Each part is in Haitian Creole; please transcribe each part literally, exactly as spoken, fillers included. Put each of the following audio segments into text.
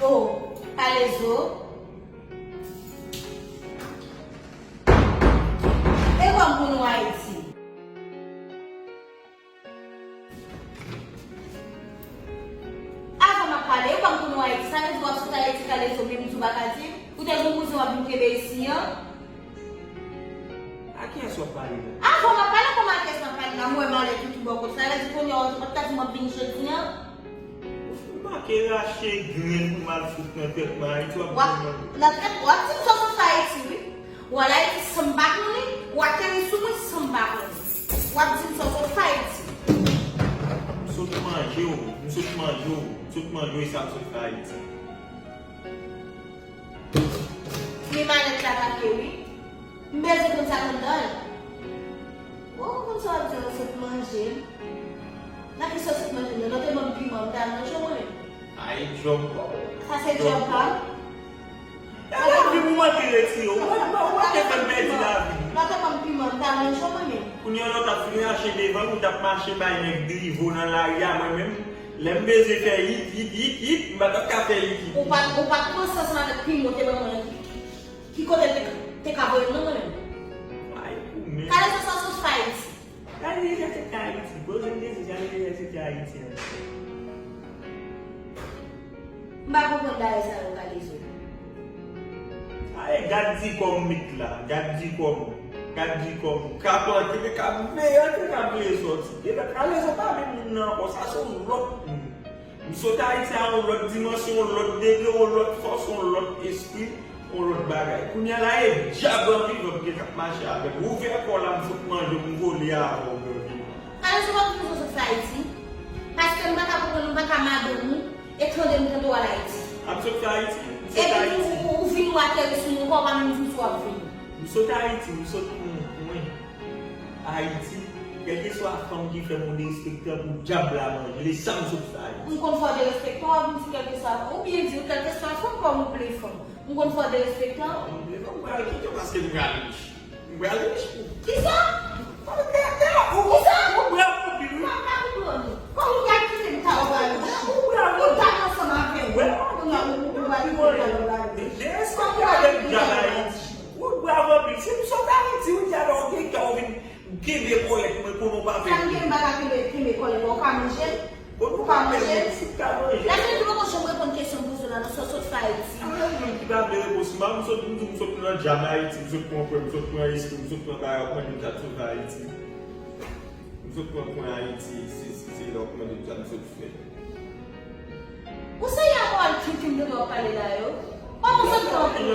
Oh, Kalezo. E kòm pou nou Ayiti. Avan m ap pale, e kòm pou nou Ayiti. Sa vle di w ap sot Ayiti, Kalezo, menm di w pa ka di m? Ou te gen yon kouzen w ap vin kenbe isi an? A kiyès w ap pale la? Avan m ap pale, kòman a kiyès m ap pale la? M wè malè toutou bò kote. Sa vle di kounye a w ap ta di m w ap vin jodi an? Ou fè m make rache grenn pou m al fout nan tèt mwen Ayiti, w ap di m nan tèt, w ap di m sa w sot fè Ayiti, wi. W al Ayiti san m pa konnen, w ateri sou mwen san m pa konnen. W ap di m sa w sot fè Ayiti. M sot manje w, m sot manje w, m sot manje w, e sa m sot fè Ayiti. Men malèt la atake, wi. M bezwen konn sa k anndan l. Ou konn sa w ap di, w sot manje m. Nan ki sa w sot manje m nan? Nan te ban m piman, m ta manje w mwen menm. Ay, djòb. Sa se djòb pa m. E lavi m ou manke retire w. Ou manke fè m pèdi lavi m. Nan te ban m piman, m ta manje w mwen menm. Kounye a lè w t ap fin rache devan m, ou t ap mache bay nèg drivo nan lari a, mwen menm. Lè m bezwen fè yit, yit, yit, yit, m pa t ap ka fè yit, yit. Ou pa t, ou pa t pran sans ansanm avèk piman w te ban mwen an ki, ki, ki kote l te, te ka voye m nan mwen menm? Ay, ou menm. Kalezo, sa w sot fè Ayiti? Kalezo, sa w sot fè Ayiti? Poze m kesyon, Kalezo, sa w sot fè Ayiti an? M pa konprann bagay sa yo, Kalezo. Aye, gad di kòm mit la, gad di kòm, gad di kòm. K ap antre, k ap veye antre, k ap veye sòti. Epi Kalezo pa menm moun nan ankò, sa se yon lòt moun. M sot Ayiti a yon lòt dimansyon, yon lòt degre, yon lòt fòs, yon lòt espri, yon lòt bagay. Kounye a la, e dyab an vivan m gen k ap mache avè m. Ouvè kò w la, m fout manje w, m vole avè w, bèl vivan. Kalezo, w ap di m sa w sot fè Ayiti? Paske m pa ka konprann, m pa ka madanm ou. E tande m, tande w al Ayiti. A, m sot fè Ayiti, m sot Ayiti. Epi ou, ou, ou vin, ou ateri sou mwen, ou pa menm di m si w ap vini. M sot Ayiti, m sot pou mwen. Ayiti, kèlkeswa fanm ki fè m yon derespektan pou dyab la manje l, e sa m sot fè Ayiti. M konn fè w derespektan, w ap vin di kèlkeswa fanm, ou byen di w kèlkeswa fanm kòm ou vle fanm. M konn fè w derespektan. M vle fanm, m pral kite w paske m pral rich. Ou pral rich pou. Kisa? Ou, ou, ou, ou bravo anpil, wi. Mwen pa konprann ou. Kòman ou pral kite m ta ou pral rich? Ou bravo. Ou ta ansanm avè m. Wè. Kounye a ou, ou pral kite m ta ou pral rich. Derespekte avèk dyab Ayiti. Ou bravo anpil. Si m sot Ayiti, ou dyab ou gen kè ou vin kenbe kòlèt mwen konnen ou pa fè. Sa m gen m pa ka kenbe, kenbe kòlèt ou, ou ka manje l? Ou pa manje? Ou pa manje? Lafredi poko janm reponn kesyon m poze w la, non, sa w sot fè Ayiti. A, menm ki pa vle repons, m sot, m di w, m sot nan djab Ayiti, m sot pran pwen, m sot pran espri, m sot pran bagay, w ap mande m sa m sot fè Ayiti. M sot pran pwen Ayiti, se, se, se la w ap mande m sa m sot fè. Ou serye avè w, tout moun tande w ap pale la yo? Kòman w sot pran pwen?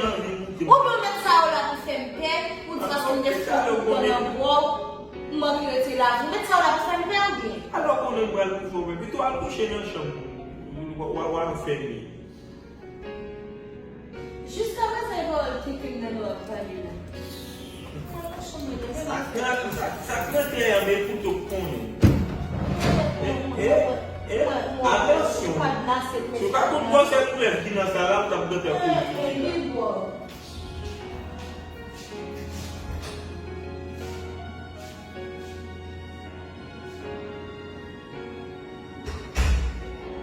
Oubyen w met sa yo la pou fè m pè, ou di paske m te fou, m pran nan bwòw. M manke retire lavi. Ou met sa w la pou fè m pè oubyen? Alò konnen m pral kouche w menm. Pito al kouche nan chanm ou. W a, w a, w a fèmen. Jiskaprezan e pawòl ki kriminèl w ap pale la. Sa k nan, sa, sa k nan klè an, men kouto k konnen. E, e, e, atansyon. Si w ka konn gwosè koulèv ki nan sa la, ou t ap gentan kouri.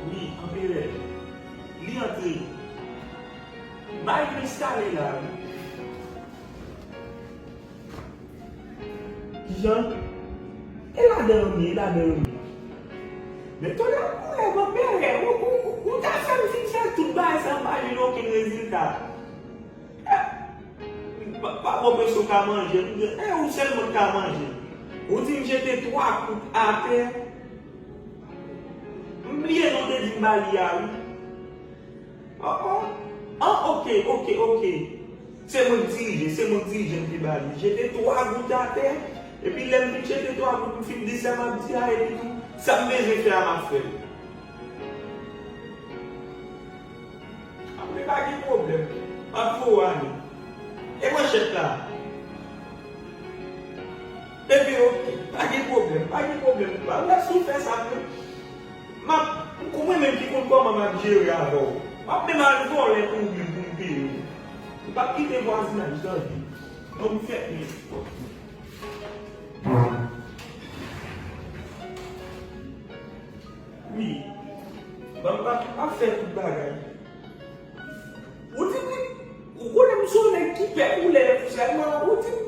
Wi, anperè. Li antre. Bay plis kale la, wi. Kijan? E ladan yo ye, e ladan yo ye. Men tonnè, ou lè anperè, ou, ou, ou, ou ta fè m fin fè tout bagay sa, m pa jwenn okenn rezilta. Pa, pa bon, mesye, ou ka manje. M di, e ou sèlman k ka manje. Ou di m jete twa kout atè. M bliye non te di m ba li a, wi. Oh, oh. Ah, ok, ok, ok. Se mwen k dirije, se mwen k dirije, m te ba li. Jete twa gout atè. Epi lè m fin jete twa gout, m fin di sa m ap di a, epi tou, sa m bezwen fè a, m ap fè l. Apre pa gen pwoblèm. M ap voye w ale. E manchèt la. Epi oke, pa gen pwoblèm, pa gen pwoblèm. Pa lèse w fè sa non. M ap, ou mwen menm ki konn kòman m ap jere avè w. M ap menm al vòlè pou ou menm pou m peye w. M p ap kite vwazinaj tande. Non, m fèt nèt. Wi. Ban m pa, pa fè tout bagay. Ou di wi, ou konnen m se yon nèg ki pè koulè sèlman, ou di wi.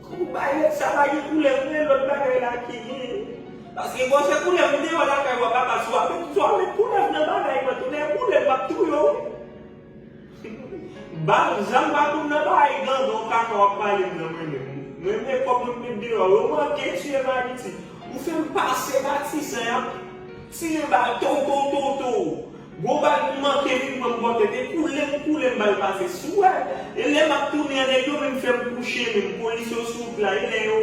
Ou bay nèg sa pa gen koulè, men lòt bagay la ki gen. Paske bon, se koulè m deyò lakay w ap abat sou, w ap met, w ap met koulè nan bagay mwen, tou lè koulè m ap touye w. Ba, zam pa konn nan bagay gandon kaka w ap pale m nan mwen menm. Mwen men kòb mwen met deyò, yo manke tiye m Ayiti. Ou fè m pase Matisan, y ap tire bal, tow, tow, tow, tow. Gwo bal ki manke vin pran m bò tèt, e koule m, koule m bal pase. Si w wè, e lè m ap tounen an, nèg yo menm fè m kouche menm, polis yo sou wout la, e lè yo,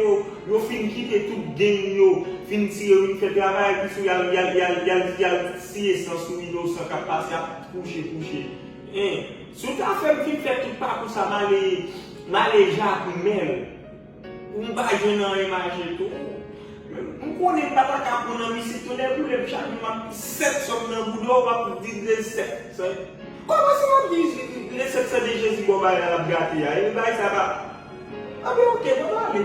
yo fin kite tout gang yo, fin tire, yo vin fè travay, epi sou y al, y al, y al, y al, y al siye san sou inosan k ap pase, ap kouche, kouche. Hein, si w ta fè m fin fè tout pakou sa, m ale, m ale Jakmèl. Ou m pa jwenn anyen mache tou. M konnen m pa ta ka pran nan mizik tou lè boule m chak jou m ap sèt sòm nan bouda w ap di de sèt. Kòman si w ap di de sèt san de Jezi bò bagay la ap gate a? E bagay sa pa. Anben oke, bon ale.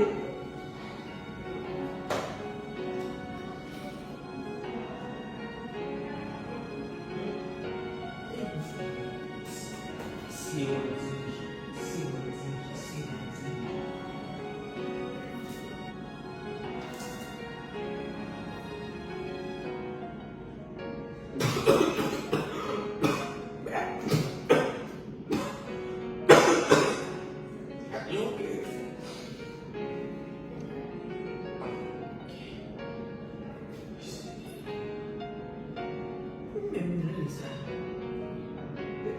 Menm lè sa.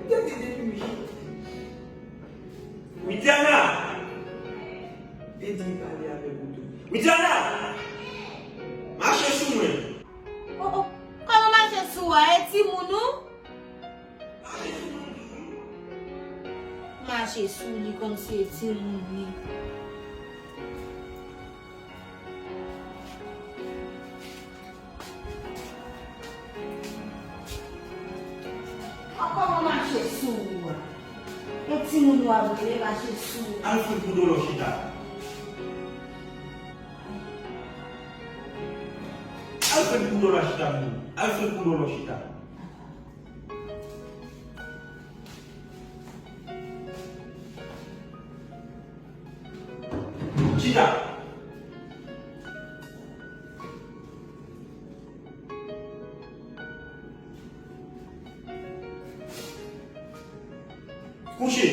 Gade depi m jete. Widiana! Eddy pale avèk ou tou. Widiana! Mache sou mwen! Oh, oh. Kòman mache sou ou a? E timoun ou? Mache sou li kòmsi e timoun li. Kòman mache sou ou a? E timoun ou a vre, mache sou ou. Alfred Boudolo chita. Alfred Boudolo chita, Boudolo. Alfred Boudolo chita. Chita. Kouche.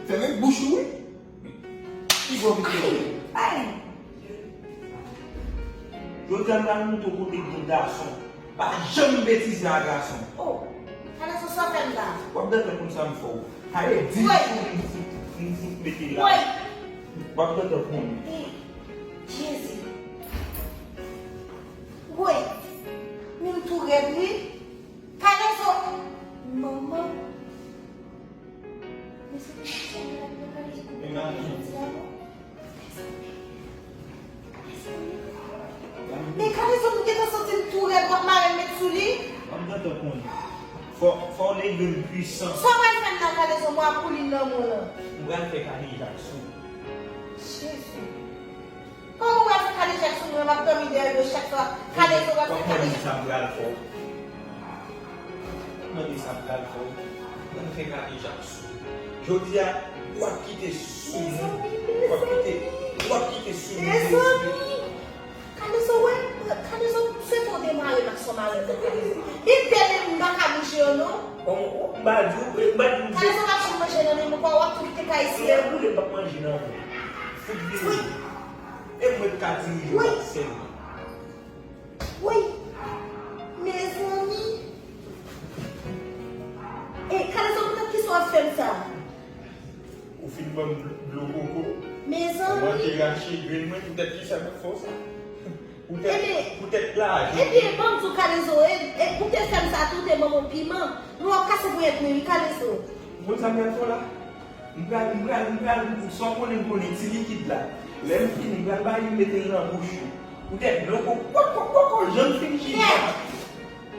Fèmen bouch ou, wi. Ki bò vin fè? Ay! Jodi a, m pral montre w kote gen gason. Pa janm betize a gason. Oh, Kalezo, sa w fè m la? W ap gentan konn sa m fè w. Kalezo, di m fout, m fout mete la. Woy! W ap gentan konn. Eh, Jezi. Woy! Men m tou rèd, wi. Kalezo! Manman! Mezanmi, Kalezo koupe nan jodi a, non? Men Kalezo, m gentan santi m tou rèd, w ap mare m met sou li. W ap gentan konn. Fò, fò w leve m pwisan. Sa w pral fè m la, Kalezo, mwa koulin lanmou lan? M pral fè kadejak sou. Jezi. Kòman w pral fè kadejak sou mwen, m ap dòmi dèyè do chak fwa. Kalezo pral fè kadejak. W ap mande sa m pral fè w. W ap mande sa m pral fè w. W ap fè kadejak sou. Jodi a, w ap kite sou mwen. W ap kite, w ap kite sou mwen. Mezanmi! Kalezo, wè, Kalezo, se pou w demare m ak son mari, Kalezo. Li bèl, men m pa ka bouje yo, non. Kòman, m pa di w, m pa di w. Kalezo pa janm manje nan men m ankò, w ap tou kite kay isi a. Lè boule, m p ap manje nan men w. Fout vini. Wi. E mwen k ka dirije w sèlman. Woy! Mezanmi! E, Kalezo, poutèt kisa w ap fè m sa? Ou fin ban m dlo koko. Mezanmi! Ou manke rache grenn mwen, poutèt kisa m ap fè w sa? Poutèt, poutèt lajan. Ebyen, ban m di w, Kalezo, e, e, ou te fè m sa tou, ou te ban m yon piman. Nou ap kase ponyèt mwen, wi, Kalezo. Ou konn sa m pral fè w la? M pral, m pral, m pral, sa w konnen m konnen, ti likid la. Lè m fini, m pral ba li, mete l nan bouch ou. Poutèt dlo koko, koko, koko, jan l fin chita.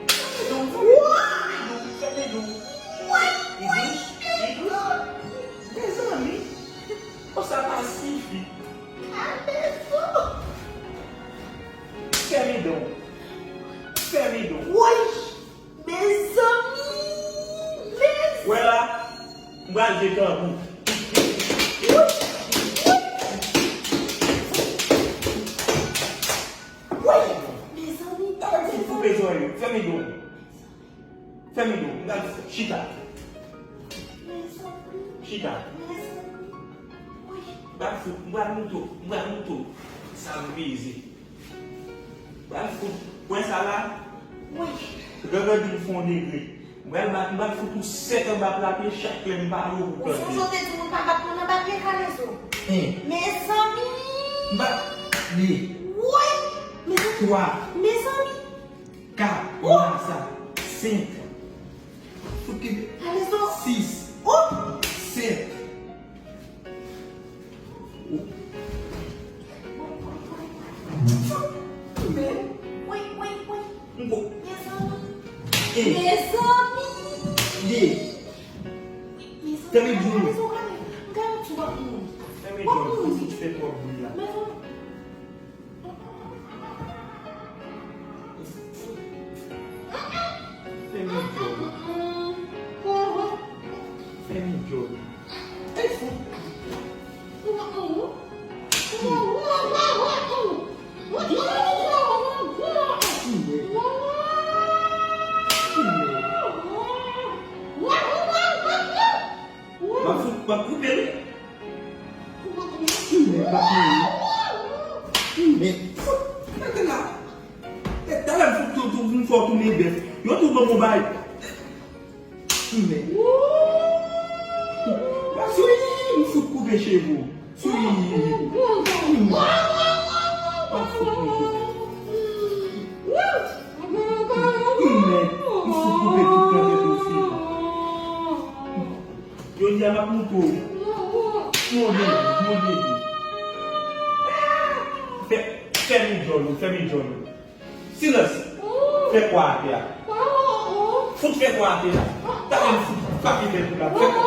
Fèmen dlo, fèmen dlo, fèmen dlo. Li dous, li dous. Mezanmi, konsa pa sifi. Pral de tanbou. Mezanmi, foupe zòrèy yo. Fèmen do. Fèmen do. M pral chita. Chita. M pral fout, m pral mouto, m pral mouto. Sa m peze. M pral fout. Pwen sa la. Wi. Gangan di m fè yon degre. M pral bat, m pral fout ou sèt anba pla pye chak lè m pale w pou w plante. Ou sonje w te di m ou pa bat moun anba pye Kalezo? En. Mezanmi! M bat de. Woy! Mezanmi! Twa. Mezanmi! Kat. Ou! Wè sa. Senk. Fout ki. Kalezo! Sis. Ou! Sèt. Mezanmi. Mezanmi. De. Fèmen djòl ou. Fèmen djòl ou. Ou fè twòp bri la. Fèmen djòl ou. Fèmen djòl ou. M ap fout, m ap koupe l. Men, pa konnen. Men, fout, mete la. E talè m fout tou, tou, m fè w tounen bèf. Yo tou ban m yon bay. Men. Swi, m fout koupe cheve w. Swi. M ap fout koupe. Men, m fout koupe tout nan tèt ou fi. Jodi a m ap moutre w. Yon debi, yon debi. Fè, fèmen djòl ou, fèmen djòl ou. Silans! Fè kwa atè a. Fout fè kwa atè a. Talè m fout pa gen tèt ou la. Fè kwa.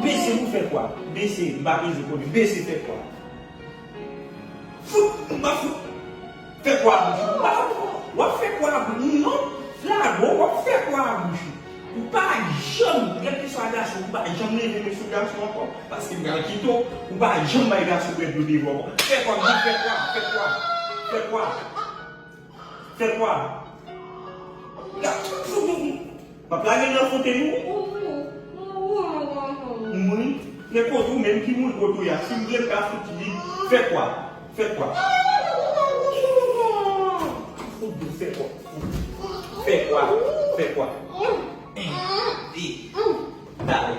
Bese nou fè kwa. Bese, m pa bezwen konnen. Bese fè kwa. Fout, m pa fout. Fè kwa a bouch ou. M pa fout. W ap fè kwa a bouch ou. Non. Flago, w ap fè kwa a bouch ou. Ou pa janm, kèlkeswa gason, ou pa janm leve men sou gason ankò. Paske m pral kite w, ou pa janm bay gason brèd yo devan w. Fè kwa, m di fè kwa, fè kwa, fè kwa, fè kwa. M ap lage l nan fontenn ou. Mwen, men kote ou menm ki moun kote w ye a, si m vle m ka fout li, fè kwa, fè kwa. Fout, fè kwa, fè kwa, fè kwa. En, de, talè.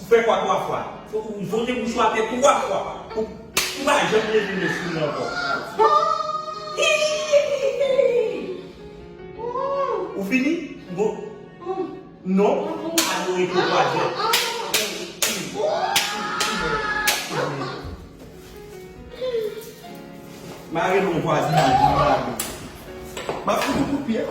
Fè kwa twa fwa. Fò ou fwote bouch ou atè twa fwa. Ou, ou pa janm leve men sou li ankò. Ou fini? Bon. Non. Adore pou kwaze. Mare non vwazin, mare. M ap fout ou kout pye.